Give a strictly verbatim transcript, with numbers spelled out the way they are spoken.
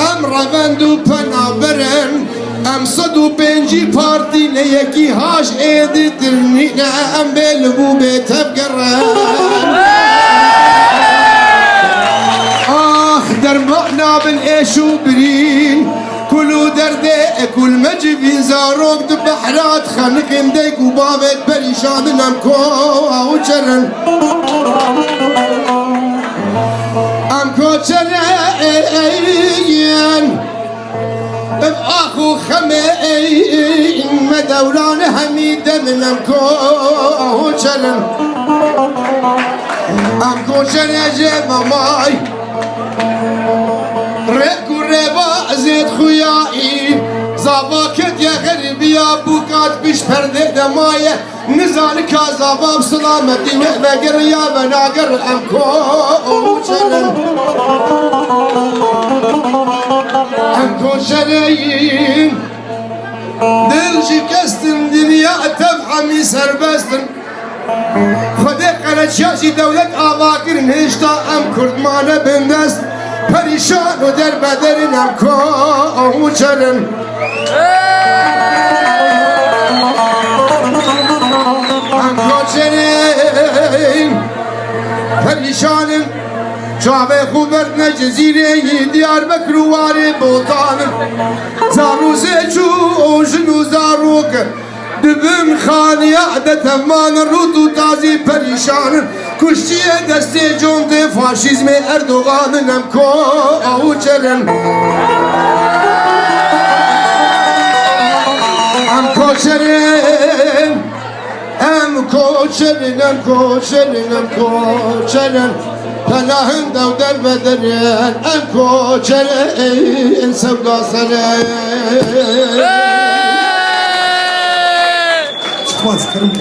Em revend û penaber in, em sed û pêncî partî ne, yekî haş êdî tir nîne, em bê li bû bê tevgerin. Ax, derman nabin êş û birîn, kul û derdê kul me civîn, zarok di behra dixeniqin, dayik û bavê perîşan in, em koçer in. Em koçer in. Ev ax û xemê me dewran hemî demin, em koçer in. Em koçer e jê mamay. Rêk û rêba zêd xuyayî. Zava ketiye xerîbiya, bû kat piş perdê de maye. Nizani ka zava bi silametî wê vegir ya venager, em koçer in. Em koçer in. Dil şikestin, dinya tev hemî serbestin. Xwedê qereçiya jî dewlet ava kirin, hêşta em Kurd mane bindest. Perîşan û derbeder in, em koçer in. Em koçer in, perîşan in. Çavê xwe berdine Cizîrê yî, Diyarbekir û Warê Botan in. Zarû zêç û jin û zarok dibin xaniya de tevan, rût û tazî perîşan in. Kuştiye destê contê faşîzmê Erdogan in, em koçer in. Em koçer in. Em koçer in, em koçer in, em koçer in. Pelahên dew derbeder in, em koçer in, sewda ser in. Spas, kirim.